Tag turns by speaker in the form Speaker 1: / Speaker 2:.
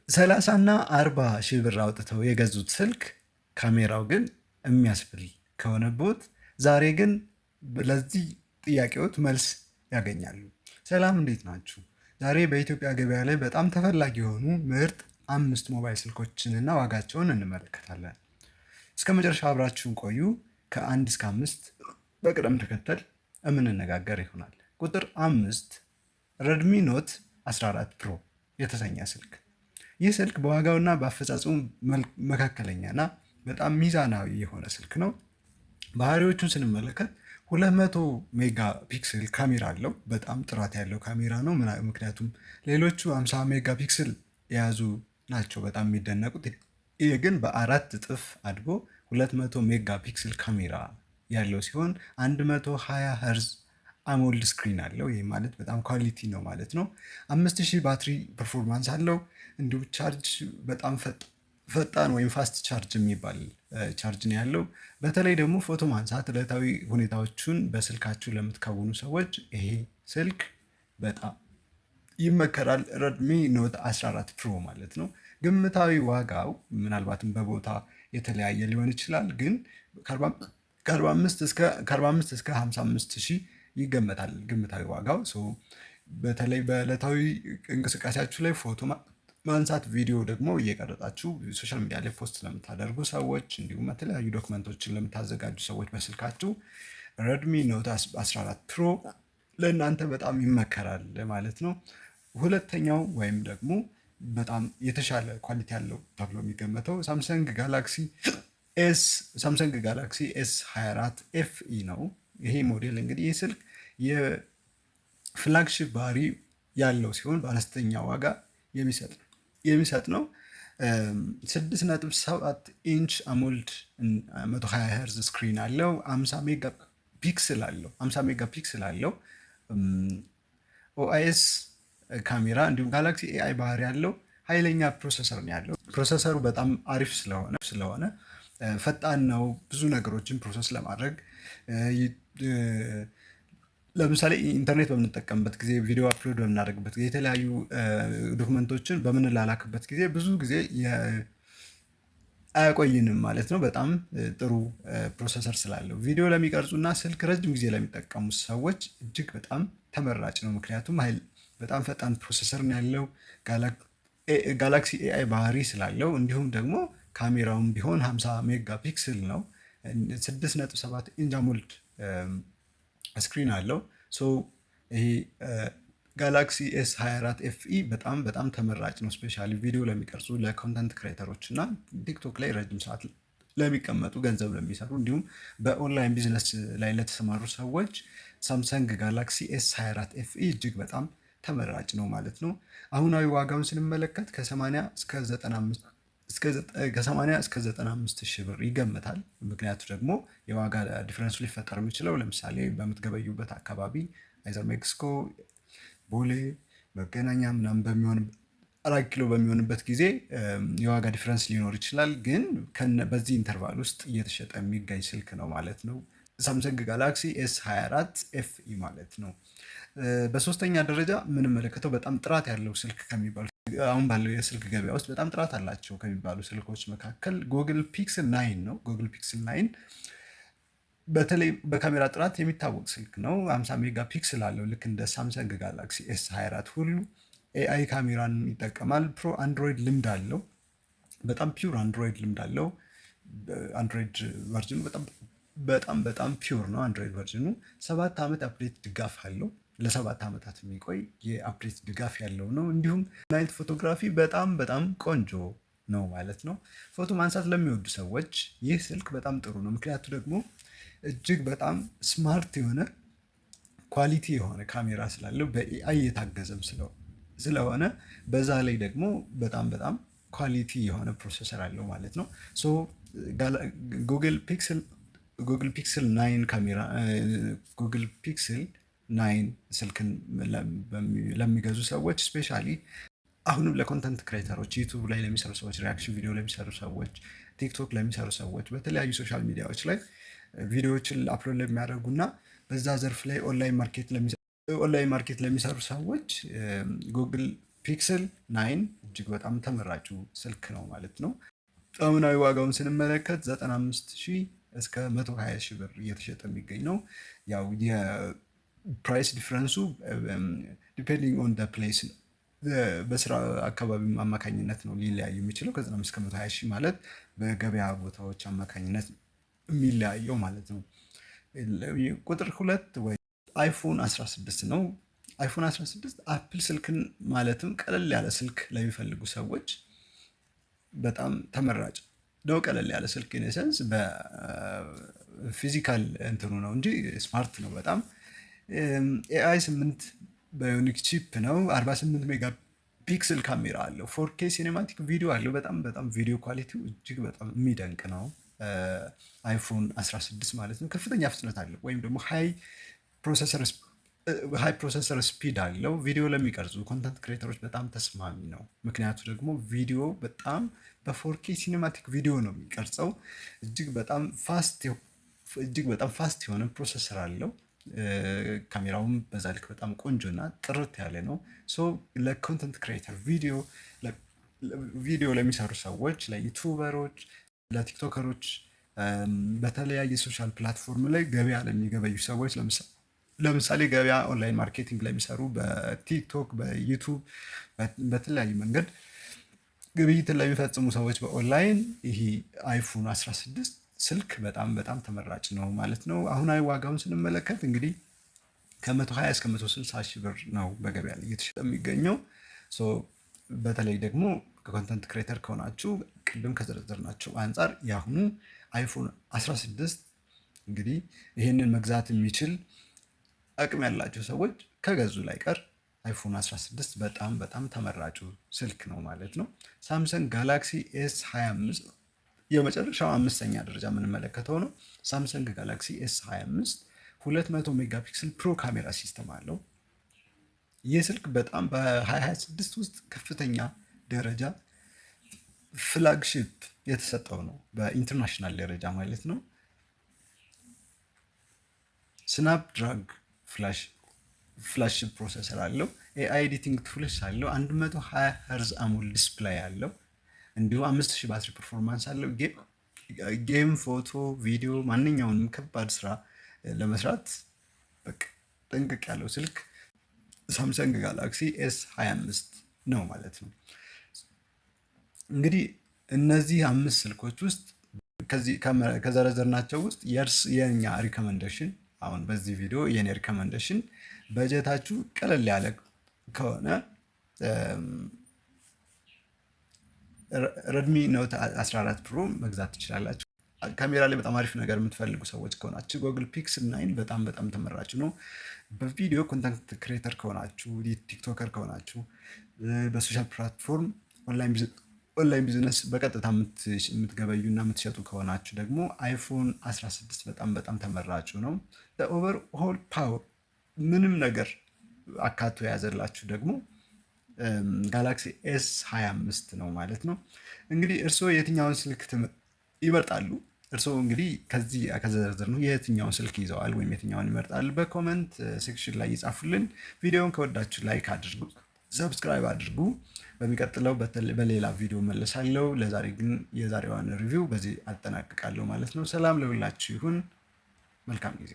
Speaker 1: 30 እና 40 ሺህ ብር አውጥተው የገዙት ስልክ ካሜራው ግን የሚያስብል ከሆነቦት፣ ዛሬ ግን ለዚህ ጥያቄዎት መልስ ያገኛሉ። ሰላም፣ እንዴት ናችሁ? ዛሬ በኢትዮጵያ ገበያ ላይ በጣም ተፈላጊ የሆኑ ምርጥ አምስት ሞባይል ስልኮችን እና ዋጋቸውን እንመለከታለን። እስከ መጨረሻ አብራችሁን ቆዩ። ከአንድ እስከ አምስት በቅደም ተከተል የምንነጋገር ይሆናል። ቁጥር 5፣ Redmi Note 14 Pro የተሰኘ ስልክ። ይህ ስልክ በዋጋውና በአፈጻጸሙ መካከለኛና በጣም ሚዛናዊ የሆነ ስልክ ነው። ባህሪዎቹን ስንመለከት 200 megapixel ካሜራ አለው። በጣም ጥራት ያለው ካሜራ ነው። ምክንያቱም ሌሎቹ 50 megapixel የያዙ ናቸው በጣም የሚደነቁት። ይህ ግን በአራት እጥፍ አድጎ 200 megapixel ካሜራ ያለው ሲሆን 120 hertz AMOLED screen አለው። ይህ ማለት በጣም quality ነው ማለት ነው። 5000 battery performance አለው። እንዲሁም charge በጣም ፈጣን ወይም fast charge የሚባል charge ነው ያለው። በተለይ ደግሞ ፎቶ ማንሳት፣ ዕለታዊ ሁኔታዎቹን በስልካችሁ ለምትከውኑ ሰዎች ይሄ ስልክ በጣም ይመከራል። Redmi Note 14 Pro ማለት ነው። ግምታዊ ዋጋው ምናልባትም በቦታ የተለያየ ሊሆን ይችላል፣ ግን ከ45 እስከ 55 ሺህ ይገመታል ግምታዊ ዋጋው። በተለይ በዕለታዊ እንቅስቃሴያችሁ ላይ ፎቶ ማንሳት፣ ቪዲዮ ደግሞ እየቀረጻችሁ social media ላይ post ለምታደርጉ ሰዎች፣ እንዲሁም የተለያዩ document ኦችን ለምታዘጋጁ ሰዎች በስልካችሁ Redmi Note 14 Pro ለእናንተ በጣም ይመከራል ማለት ነው። ሁለተኛው ወይም ደግሞ በጣም የተሻለ quality ያለው ተብሎ የሚገመተው Samsung Galaxy S 24 FE ነው። ይሄ ሞዴል እንግዲህ ይህ ስልክ የ flagship ባህሪ ያለው ሲሆን በአነስተኛ ዋጋ የሚሰጥ ነው። 6.7 inch AMOLED 120 hertz screen አለው። 50 megapixel አለው። 50 megapixel አለው። OIS ካሜራ እንዲሁም Galaxy AI ባህሪ ያለው ኃይለኛ processor ነው ያለው። Processor ኡ በጣም አሪፍ ስለሆነ ፈጣን ነው። ብዙ ነገሮችን process ለማድረግ፣ ለምሳሌ ኢንተርኔት በምንጠቀምበት ጊዜ፣ ቪዲዮ upload በምናደርግበት ጊዜ፣ የተለያዩ document ኦችን በምንላላክበት ጊዜ ብዙ ጊዜ አያቆይንም ማለት ነው። በጣም ጥሩ processor ስላለው ቪዲዮ ለሚቀርጹ እና ስልክ ረጅም ጊዜ ለሚጠቀሙ ሰዎች እጅግ በጣም ተመራጭ ነው። ምክንያቱም በጣም ፈጣን processor ነው ያለው፣ Galaxy AI ባህሪ ስላለው፣ እንዲሁም ደግሞ ካሜራውም ቢሆን 50 megapixel ነው። 6.7 inch AMOLED screen አለው። So ይሄ Galaxy S 24 FE በጣም በጣም ተመራጭ ነው። Especially ቪዲዮ ለሚቀርጹ፣ ለ content creator ኦች እና TikTok ላይ ረጅም ሰዓት ለሚቀመጡ፣ ገንዘብ ለሚሰሩ፣ እንዲሁም በ online business ላይ ለተሰማሩ ሰዎች Samsung Galaxy S 24 FE እጅግ በጣም ተመራጭ ነው ማለት ነው። አሁናዊ ዋጋውን ስንመለከት ከ80 እስከ 95 ሺህ ብር ይገመታል። ምክንያቱ ደግሞ የዋጋ difference ኡ ሊፈጠር የሚችለው ለምሳሌ በምትገበዩበት አካባቢ either ሜክሲኮ፣ ቦሌ፣ መገናኛ ምናምን በሚሆን፣ 4 ኪሎ በሚሆንበት ጊዜ የዋጋ difference ሊኖር ይችላል። ግን በዚህ interval ውስጥ እየተሸጠ የሚገኝ ስልክ ነው ማለት ነው። Samsung Galaxy S 24 FE ማለት ነው። በሶስተኛ ደረጃ የምንመለከተው በጣም ጥራት ያለው ስልክ ከሚባሉ፣ አሁን ባለው የስልክ ገበያ ውስጥ በጣም ጥራት አላቸው ከሚባሉ ስልኮች መካከል Google Pixel 9 ነው። Google Pixel 9 በተለይ በካሜራ ጥራት የሚታወቅ ስልክ ነው። 50 megapixel አለው፣ ልክ እንደ Samsung Galaxy S 24 ሁሉ AI ካሜራን ይጠቀማል። Pro Android ልምድ አለው። በጣም pure Android ልምድ አለው። Android version ኑ በጣም በጣም በጣም pure ነው። Android version ኑ 7 ዓመት update ድጋፍ አለው። ለ7 ዓመታት የሚቆይ የ update ድጋፍ ያለው ነው። እንዲሁም night photography በጣም በጣም ቆንጆ ነው ማለት ነው። ፎቶ ማንሳት ለሚወዱ ሰዎች ይህ ስልክ በጣም ጥሩ ነው። ምክንያቱ ደግሞ እጅግ በጣም smart የሆነ፣ quality የሆነ ካሜራ ስላለው፣ በ AI የታገዘም ስለሆነ፣ በዛ ላይ ደግሞ በጣም በጣም quality የሆነ processor አለው ማለት ነው። So Google Pixel 9 ካሜራ፣ Google Pixel 9 ስልክን ለሚገዙ ሰዎች፣ especially አሁንም ለ content creator ኦች፣ YouTube ላይ ለሚሰሩ ሰዎች፣ reaction ቪዲዮ ለሚሰሩ ሰዎች፣ TikTok ለሚሰሩ ሰዎች፣ በተለያዩ social media ዎች ላይ ቪዲዮዎችን upload ለሚያደርጉ እና በዛ ዘርፍ ላይ online market ለሚሰሩ ሰዎች Google Pixel 9 እጅግ በጣም ተመራጩ ስልክ ነው ማለት ነው። አሁናዊ ዋጋውን ስንመለከት 95 ሺህ እስከ 120 ሺህ ብር እየተሸጠ የሚገኝ ነው። ያው የ price difference ኡ depending on place ነው። በስራ አካባቢ አማካኝነት ነው ሊለያይ የሚችለው። ከ95 እስከ 120 ሺህ ማለት በገበያ ቦታዎች አማካኝነት የሚለያየው ማለት ነው። ቁጥር 2 ወይ iPhone 16 ነው። iPhone 16 Apple ስልክን ማለትም ቀለል ያለ ስልክ ለሚፈልጉ ሰዎች በጣም ተመራጭ ነው። ቀለል ያለ ስልክ in a sense በ physical እንትኑ ነው እንጂ smart ነው በጣም። AI 8 bionic chip ነው። 48 megapixel ካሜራ አለው። 4K cinematic ቪዲዮ አለው። በጣም በጣም ቪዲዮ quality ው እጅግ በጣም የሚደንቅ ነው። iPhone 16 ማለት ነው። ከፍተኛ ፍጥነት አለው ወይም ደግሞ high processor speed አለው። ቪዲዮ ለሚቀርጹ content creator ኦች በጣም ተስማሚ ነው። ምክንያቱ ደግሞ ቪዲዮ በጣም በ 4K cinematic ቪዲዮ ነው የሚቀርጸው። እጅግ በጣም fast የሆነ processor አለው። ካሜራውም በዛ ልክ በጣም ቆንጆ እና ጥርት ያለ ነው። So ለ content creator፣ ቪዲዮ ለሚሰሩ ሰዎች፣ ለ YouTuber ኦች፣ ለ TikToker ኦች፣ በተለያየ social platform ላይ ገበያ ለሚገበዩ ሰዎች፣ ለምሳሌ ገበያ online marketing ለሚሰሩ፣ በ TikTok፣ በ YouTube በተለያዩ መንገድ ግብይትን ለሚፈጽሙ ሰዎች በኦንላይን ይሄ iPhone 16 ስልክ በጣም በጣም ተመራጭ ነው ማለት ነው። አሁናዊ ዋጋውን ስንመለከት እንግዲህ ከ120 እስከ 160 ሺህ ብር ነው በገበያ ላይ እየተሸጠ የሚገኘው። በተለይ ደግሞ content creator ከሆናችሁ ቅድም ከዘረዘርናቸው አንጻር የአሁኑ iPhone 16 እንግዲህ ይህንን መግዛት የሚችል አቅም ያላቸው ሰዎች ከገዙ ላይቀር iPhone 16 በጣም በጣም ተመራጩ ስልክ ነው ማለት ነው። Samsung Galaxy S 25 የመጨረሻው አምስተኛ ደረጃ የምንመለከተው ነው። Samsung Galaxy S 25 200 megapixel pro camera system አለው። ይህ ስልክ በጣም በ2026 ውስጥ ከፍተኛ ደረጃ flagship የተሰጠው ነው፣ በ international ደረጃ ማለት ነው። Snapdragon flagship processor አለው። AI editing tools አለው። 120 hertz AMOLED display አለው። እንዲሁም 5000 battery performance አለው። Game፣ ፎቶ፣ ቪዲዮ፣ ማንኛውንም ከባድ ስራ ለመስራት በቃ ጥንቅቅ ያለው ስልክ Samsung Galaxy S 25 ነው ማለት ነው። እንግዲህ እነዚህ አምስት ስልኮች ውስጥ፣ ከዚህ ከዘረዘርናቸው ውስጥ የእርስ የኛ recommendation፣ አሁን በዚህ ቪዲዮ የኔ recommendation፣ በጀታችሁ ቀለል ያለ ከሆነ Redmi Note 14 Pro መግዛት ትችላላችሁ። ካሜራ ላይ በጣም አሪፍ ነገር የምትፈልጉ ሰዎች ከሆናችሁ Google Pixel 9 በጣም በጣም ተመራጭ ነው። በቪዲዮ content creator ከሆናችሁ፣ TikToker ከሆናችሁ፣ በ social platform online business በቀጥታ የምትገበዩ እና የምትሸጡ ከሆናችሁ ደግሞ iPhone 16 በጣም በጣም ተመራጩ ነው። Overall power ምንም ነገር አካቶ የያዘላችሁ ደግሞ Galaxy S 25 ነው ማለት ነው። እንግዲህ እርስዎ የትኛውን ስልክ ይመርጣሉ? እርስዎ እንግዲህ ከዚህ ከዘረዘርነው የትኛውን ስልክ ይዘዋል ወይም የትኛውን ይመርጣሉ? በ comment section ላይ ይጻፉልን። ቪዲዮውን ከወደዳችሁ like አድርጉ፣ subscribe አድርጉ። በሚቀጥለው በሌላ ቪዲዮ እመለሳለሁ። ለዛሬ ግን የዛሬዋን review በዚህ አጠናቅቃለሁ ማለት ነው። ሰላም ለሁላችሁ ይሁን። መልካም ጊዜ።